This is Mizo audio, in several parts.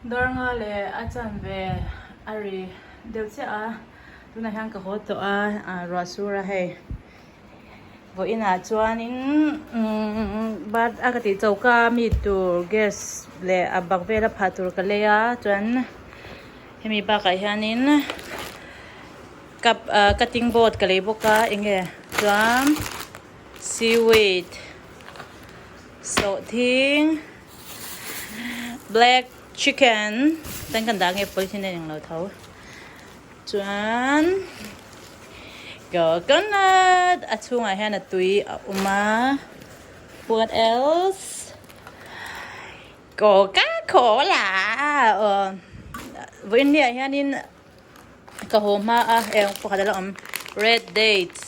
Dar nga leh a chanve a ri deuh chiah a, tunah hian ka haw tawh a, ah ruah sur a hei vawiinah chuanin umm bat a ka tih choka mi tur gas leh a bang vela phah tur ka lei a chuan hemi bakah hianin cup ah cutting board ka lei bawk a eng nge chuan seaweed sawhthing. Black chicken tan kan dah nge polythene a englo tho chuan coconut a chhungah hian a tui a awm a what else coca cola aw vawiin ni ah hianin Ka haw hma a eng pakhat a la awm red dates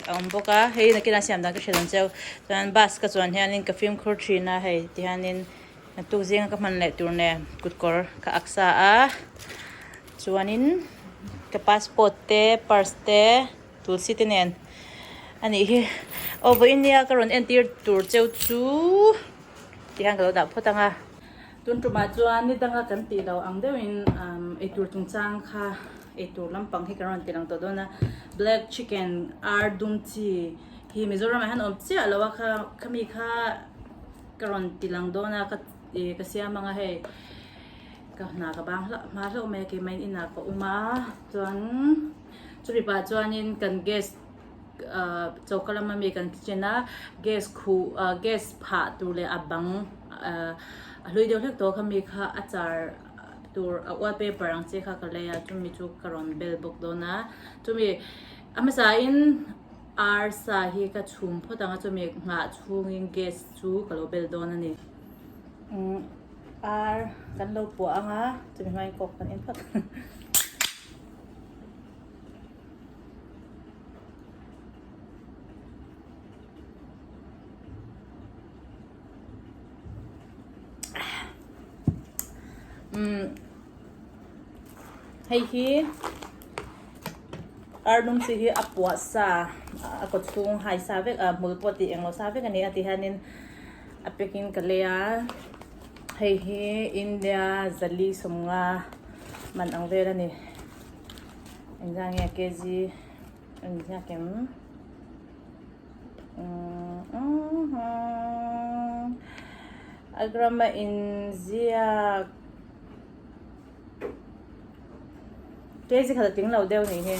a awm bawk a hei nakinah siam dan ka hre dawn cheu chuan bus ka chuan hianin ka fimkhur thin a hei tihianin naktuk zinga ka hman leh tur nen kut kawr ka ak sa a chuanin ka passport te purse te tulsi te nen a nih hi aw vawiin nia ka rawn entir tur cheu chu tihian ka lo dah phawt ang a. Tun tumah chuan ni danga kan tih loh ang deuhin eitur chungchang kha eitur lampang hi kan rawn ti lang tawh dawn a, black chicken ar dum chi hi Mizoramah hian awm chiah lo a kha khami kha ka rawn ti lang dawn a ka ih ka siam ang a hei ka hna ka bang hlauh hma hlauh mai a keimah in inah ka awm a chuan chumi pah chuanin kan gas ah choka lama mi kan kitchen a gas khuh ah gas phah tur leh a bang ah a hlui deuh hlek tawh kha mi kha a char tur a wallpaper ang chi kha ka lei a chumi chu ka rawn bel bawk dawn a chumi a hmasa in arsa hi ka chhum phawt ang a chumi nghah chhungin gas chu ka lo bel dawn a ni umm ar kan lo puah ang a chumi hmain coke kan en phawt. Hei hi ar dum chi hi a puah sa a kaw chhung hai sa vek a hmul pawh tih englo sa vek a ni a ti hianin a packing ka lei a hei hi India zali sawmnga man ang vel a ni. Engzah nge kg engzah kem a gram a inziak kg khat a tling lo deuh nih hi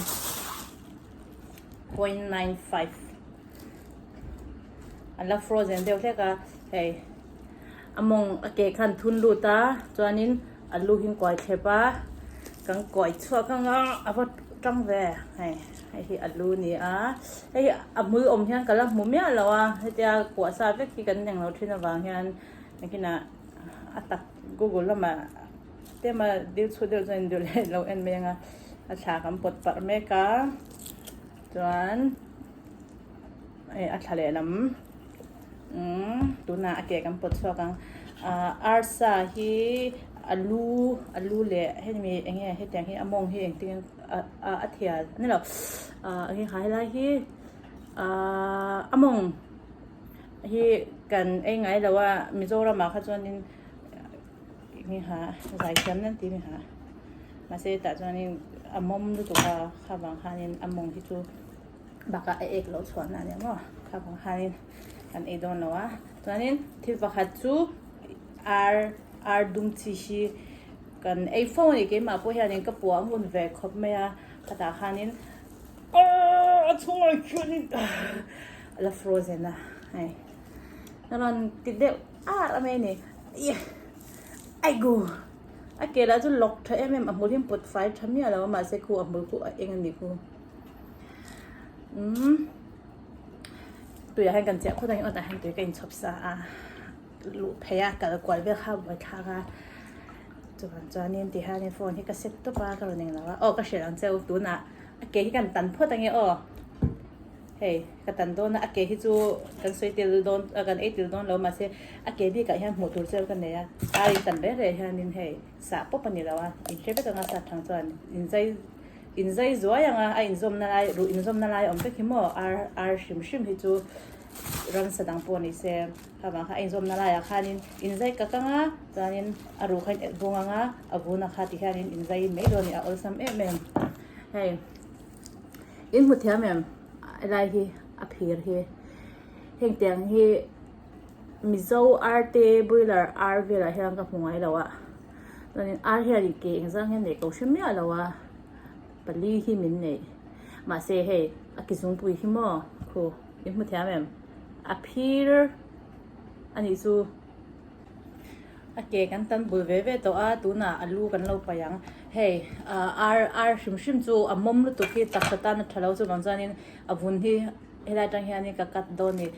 0.95 an la frozen deuh hlek a hei a mawng a ke khan thun lut a chuanin a lu hi an kuai thlep a kan kuai chhuak ang a a va tang ve hei hei hi a lu a ni a hei hi a hmul awm hian ka la hmu miah lo a hetia kuah sa vek hi kan englo thin avang hian nakinah a tak google lamah tlema dil chhut deuh chuan induh leh lo en mai ang a a thla kan pawt parh mek a chuan hei a thla lehlam umm tunah a ke kan pawt chhuak ang ah arsa hi a lu a lu leh hemi eng nge hetiang hi a mawng hi engtin a a thial a ni lo ah eng nge helai hi ah a mawng hi kan ei ngai lo a Mizoram ah kha chuanin eng nge ha zaithiam nan tih a ni ha mahse tah chuanin a mawm lutuk a kha vang khanin a mawng hi chu. Bakah a ek loh chhuah na ania maw kha vang khanin kan ei dawn lo a chuanin thil pakhat chu ar ar dum chi hi kan ei fo a ni keimah pawh hianin ka puah ngun ve khawp mai a khatah khanin aww a chhungah khianin a la frozen a hei a rawn ti deuh ar a mai a ni aigoo a ke lah chu lawk tha em em a hmul hi an pawt fai tha miah lo a mahse khu a hmul khu a eng a ni khu. Umm tuiah hian kan chiah khawt a tah hian tui ka inchhawp sa a luh phei a kal kual vel kha a buai thlak a chuvang chuanin ti hianin phone hi ka set tawp a ka rawn englo a aw ka hrilh ang che u tunah a ke hi kan tan phawt ange aw hei ka tan dawn a a ke hi chu kan sawi tel dawn kan ei tel dawn lo mahse a ke bikah hian hmuh tur cheu ka nei a ar in tan reng reng hianin hei sah pawp a ni lo a inhre vek anga sat thang chuan inzai. Inzai zuai ang a, a inzawmna lai, ruh inzawmna lai a awm vek hi maw, ar ar hrim hrim hi chu Ramsa dang pawh ni se kha vang kha a inzawmna laiah khanin inzai kak ang a, chuanin a ruh kha in elh bawng ang a, a vuna kha ti hianin inzai mai dawn a ni, a awlsam em em. Hei in hmu thiam em helai hi a phir hi heng tiang hi Mizo arte boiler ar velah hian ka hmu ngai lo a, chuanin ar hian ke engzah nge neih ka hre miah lo a. Pali hi min neih. Mahse hei a ki zungpui hi maw khu in hmu thiam em? A phir a nih chu. A ke kan tan bul ve ve tawh a, tunah a lu kan lo paih ang. Hei ar ar hrim hrim chu a mawm lutuk hi taksa tan a tha lo chuvang chuanin a vun hi helai atang hianin ka cut dawn a ni.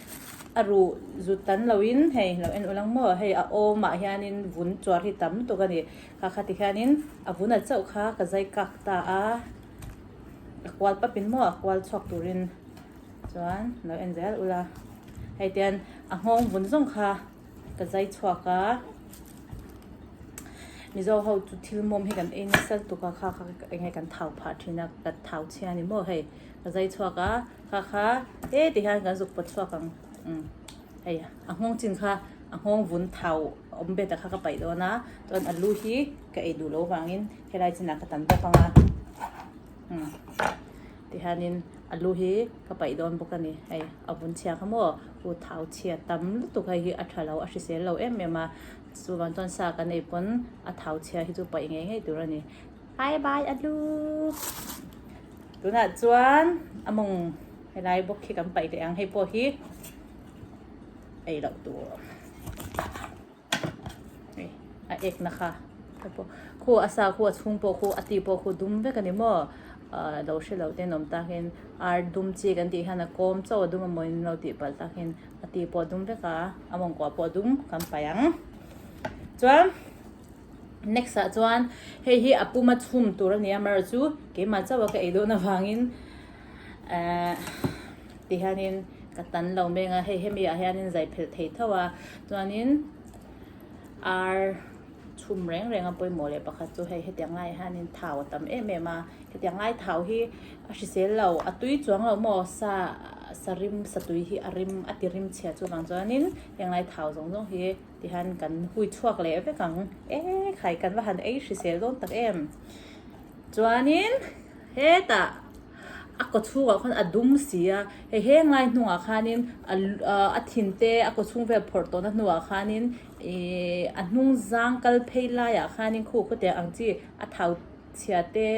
A ruh zut tan loin hei lo en ul ang maw hei a awmah hianin vun chuar hi tam lutuk a ni. Kha kha ti hianin a vuna chauh kha ka zai kak ta a, a kual pap in maw a kual chhuak turin chuan lo en zel ula. Hei tian a nghawng vun zawng kha ka zai chhuak a, Mizo ho chu thil mawm hi kan ei nasa lutuk a kha kha eng nge kan thau phah thin a, ka thau chhia a ni maw hei ka zai chhuak a kha kha he ti hian kan zuk pawt chhuak ang umm. Hei a nghawng chin kha a nghawng vun thau awm bet a kha ka paih dawn a, chuan a lu hi ka ei duh loh vangin helai chinah ka tan bawk ang a, umm tihianin a lu hi ka paih dawn bawk a ni, hei a vun chhia kha maw u thau chhia tam lutuk hei hi a tha lo a hrisel lo em em a, chuvang chuan sa kan ei pawn a thau chhia hi chu paih ngei ngei tur a ni, bye bye a lu tunah chuan a mawng helai bawk hi kan paih leh ang hei pawh hi. Ei loh tur hei a ek na kha hei pawh khu a sa khu a chhung pawh khu a ti pawh khu dum vek a ni maw ah lo hre loh ten awm takin ar dum chi kan tih hian a kawm chauh a dum a maw in lo tih palh takin a ti pawh a dum vek a a mawngkua pawh a dum kan paih ang chuan next ah chuan hei hi a puma chhum tur a ni a amaherawhchu chu keimah chauh a ka ei dawn avangin ehh ti hianin ka tan lo meng a hei hemi ah hianin zai phelh thei tho a chuanin ar chhum reng reng a pawimawh leh pakhat chu hei hetiang laiah hianin thau a tam em em a hetiang lai thau hi a hrisel lo a tui chuang lo maw sa sa rim sa tui hi a rim a ti rim chhia chuvang chuanin heng lai thau zawng zawng hi tihian kan hui chhuak leh vek ang e khai kan va han ei hrisel dawn tak em chuanin hetah. A kaw chhungah khan a dum si a, hei heng lai hnungah khanin a a thin te a kaw chhung vel phawrh tawhna hnuah khanin ihh a hnung zang kal phei laiah khanin khu khawte ang chi a thau chhia te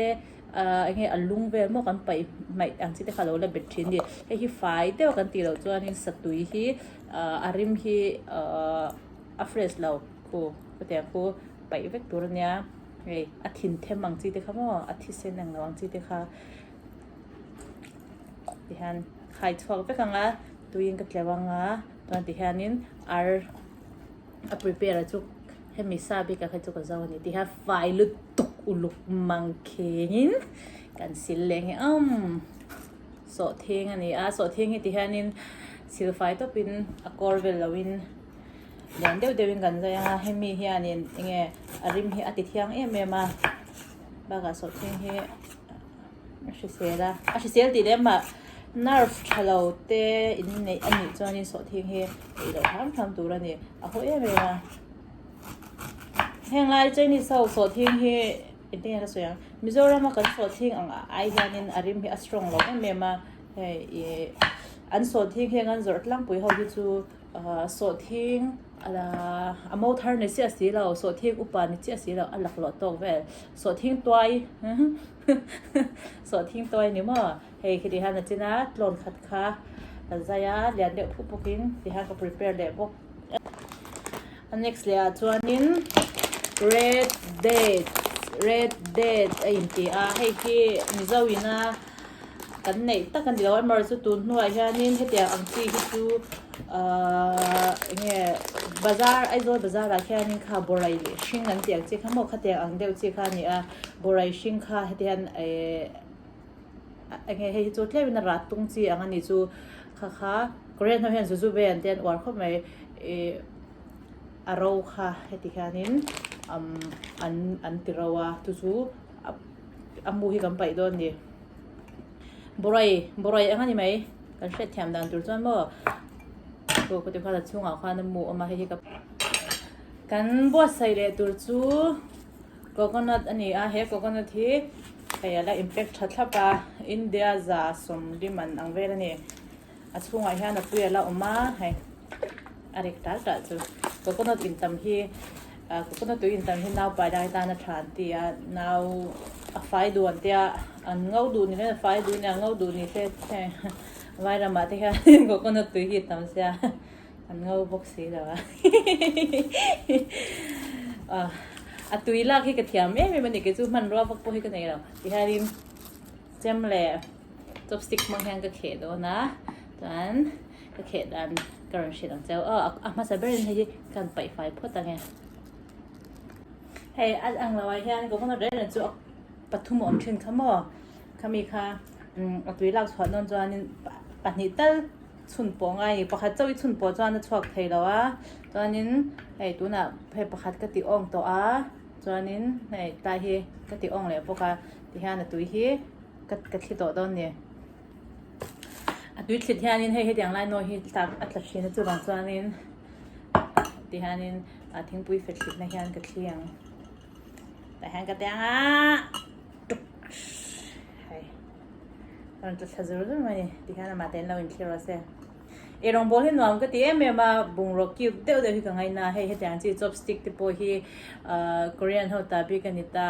ahh eng nge a lung vel maw kan paih hmaih ang chi te kha a lo la bet thin a ni. Hei hi fai deuh kan tih loh chuanin satui hi ahh a rim hi ahh a fresh lo khu khawte ang khu paih vek tur a nia. Hei a thin them ang chi te kha maw a thisen ang lo ang chi te kha tihian khai chhuak vek ang a tuiin ka tleuh ang a chuan tihianin ar a prepare a chu hemi sa bik ah kha chu ka zo a ni tihian fai lutuk uluk mang khengin kan sil leh nge awm sawhthing a ni a sawhthing hi tihianin sil fai tawpin a kawr vel loin. Lian deuh deuhin kan zai ang a, hemi hianin enge a rim hi a ti thiang em em a, bakah sawhthing hi a hrisel a, a hrisel tih lem ah nerve tha lo te in neih a nih chuanin sawhthing hi ei loh hram hram tur a ni, a haw em em a. Heng lai Chinese ho sawhthing hi engtin nge ka sawi ang, Mizoram a kan sawhthing ang ai hianin a rim hi a strong lo em em a, hei ih an sawhthing heng an zawrh tlangpui ho hi chu. Sawhthing a mo thar ni chiah si lo, sawhthing upa ni chiah si lo, a laklawh tawk vel. Sawhthing tuai sawhthing tuai ni maw? Hei khiti hian a chin a, tlawn khat kha ka zai a, lian deuh phup bawkin ti hian ka prepare leh bawk. A next leh ah chuanin red date, red date a inti a, hei hi Mizo ina Kan neih tak a ni lo amaherawh chu tun hnuah hianin hetiang ang chi hi chu ahh eng nge bazar Aizawl bazar ah khianin kha bawrei leh hring an tih ang chi kha maw khatiang ang deuh chi kha a ni a bawrei hring kha heti hian ehh eng nge hei hi chu tlem in a rat tung chi ang a ni chu kha kha Korean ho hian jujube an tia an uar khawp mai ihh a ro kha heti hianin umm an an ti ro a chu chu a mu hi kan paih dawn a ni. Borai, borai ang a ni mai. Kan hriat thiam dan tur chuan maw. Khu khawti khan a chhungah khan a mu awm a hei hi ka kan buatsaih leh tur chu coconut a ni a he coconut hi hei a la in pack tha thlap a India za sawmli man ang vel a ni a chhungah hian a pui a la awm a hei a rek tal tal chu coconut in tam hi ah coconut tui in tam hi nau pai lai tan a tha an ti a nau a fai duh an tia an ngo duh ni mai a fai duh nia ngo duh ni se Vai ramah te hian coconut tui hi tam sia an ngo bawk si lo a a tui lak hi ka thiam em em a ni kei chu hmanrua vak pawh hi ka nei lo tihianin chem leh chopstick hmang hian ka kheh dawn a chuan ka kheh dan ka rawn hrilh ang cheu aw a hmasa berin hei hi ka han paih fai phawt ang e hei a ang lo ah hian coconut reng reng chu pathum a awm thin kha maw. Khami kha a tui lak chhuah dawn chuanin pahnih tal chhun pawh ngai a ni. Pakhat chauh i chhun pawh chuan a chhuak thei lo a, chuanin hei tunah hei pakhat ka ti awng tawh a, chuanin hei tlai hi ka ti awng leh bawk a, tihian a tui hi ka ka thli tawh dawn a ni. A tui thlit hianin hei hetiang lai nawi hi tlak a tla thin a chuvang chuanin tihianin a thingpui fe thlitna hian ka thli ang. Tah hian ka tiang a. Hei rawn tla thla zur zur mai a ni tikhian amah te an lo inthlir rawh se ei rawngbawl hi nuam ka ti em em a bungraw cute deuh deuh hi ka ngaina a hei hetiang chi chopstick te pawh hi ahh korean ho ta bik a ni ta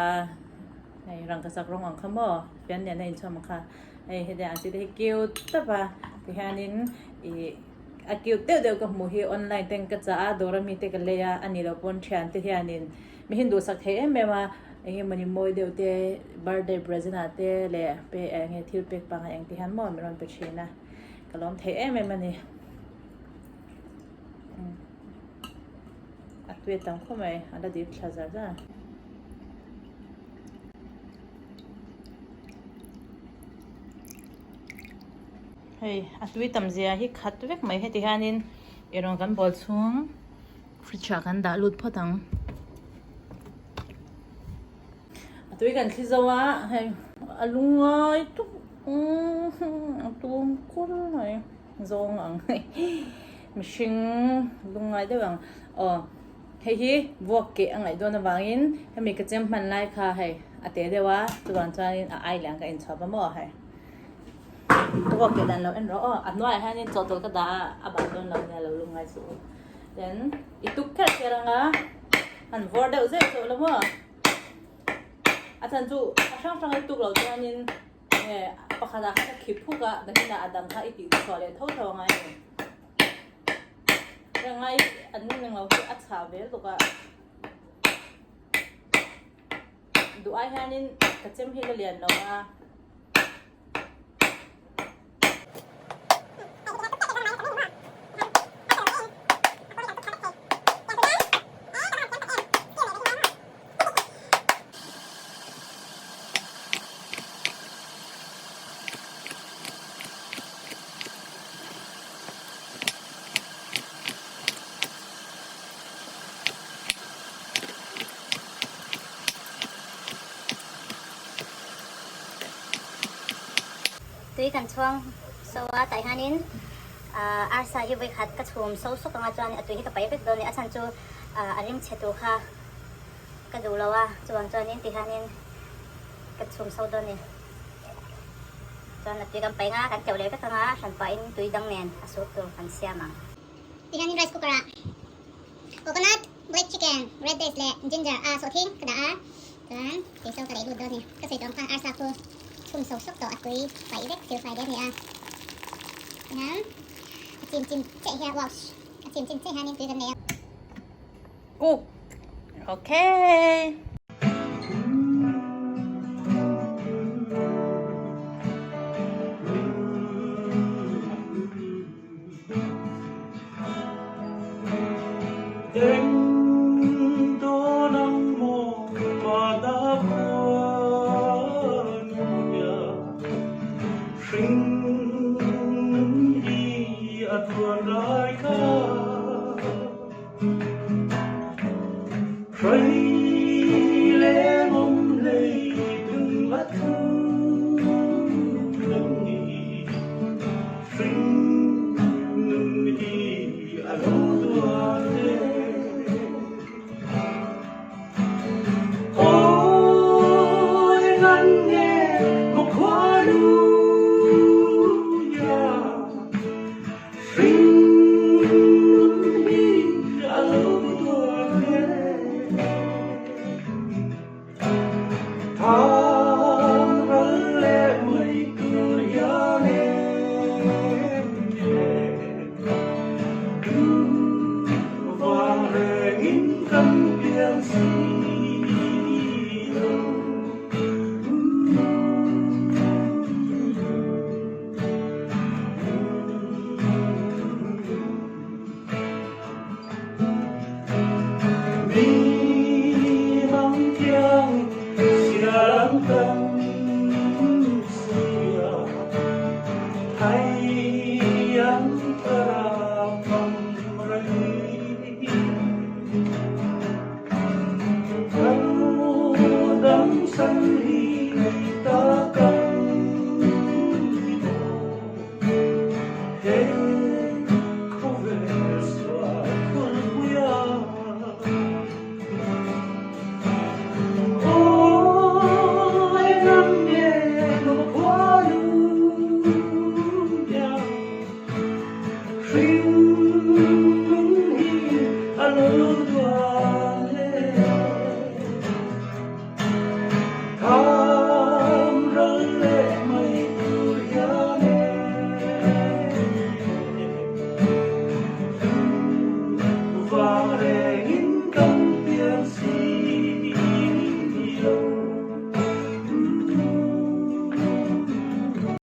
hei rangkachak rawng ang kha maw fian nen a inchhawm ang kha hei hetiang chi te hi cute tawp a tihianin ih a cute deuh deuh ka hmuh hi online ten ka chah a dawr ami te ka lei a a nih loh pawn thian te hianin Mi hin duhsak thei em em a, eng emawni mawi deuh te birthday present ah te leh pe eng nge thil pek panga eng te hian maw min rawn pe thin a, ka lawm thei em em a ni. A tui a tam khawp mai, a la dip thla zar zar. Hei a tui tam zia hi khat vek mai heti hianin eirawng kan bawl chhung. Fridge ah kan dah lut phawt ang. A tui kan thli zo a, hei a lungai tuk a tum kur mai zawng ang mihring lungai deuh ang aw hei hi vuak keh a ngaih dawn avangin hemi ka chem hman lai kha hei a te deuh a chuvang chuanin a ai leh ang ka inchhuah va maw hei. Ka vuak keh dan lo en rawh aw a hnuaiah hianin chawhtawlh ka dah a a bak dawn lo nia lo lungai suh u. Then i tuk kher kher anga han vawr deuh zeuh zeuh lo maw a chhan chu a hrang hrang i tuk loh chuanin nge pakhat ah khan a khip phuk a nakin ah a dang kha i tih chhuah leh tho tho angai a ni rengai an ning lo hi a chhah vel bawk a duh ai hianin ka chem hi la lian lo a. Tui kan chhuang so a tah hianin arsa hi vawikhat ka chhum so sawk anga chuan a tui hi ka paih vek dawn a ni a chhan chu a rim chhe tur kha ka duh lo a chuvang chuanin ti hianin ka chhum so dawn a ni chuan a tui kan paih anga kan tleuh leh vek anga hran pahin tui dang nen a soup tur kan siam ang. Ti hianin rice cooker ah coconut, black chicken, red dates leh ginger a sawhthing ka dah a, chuan tui so ka leih lut dawn a ni. Ka sawi tawh ang khan arsa khu chhum so sawk tawh a tui paih vek thil fai der a ni a. Tihian a chim chim chiah hian wow a chim chim chiah hianin tui kan nei a. Cook okay. An tam sia thai an tara pam rai Kau dam san hi ta.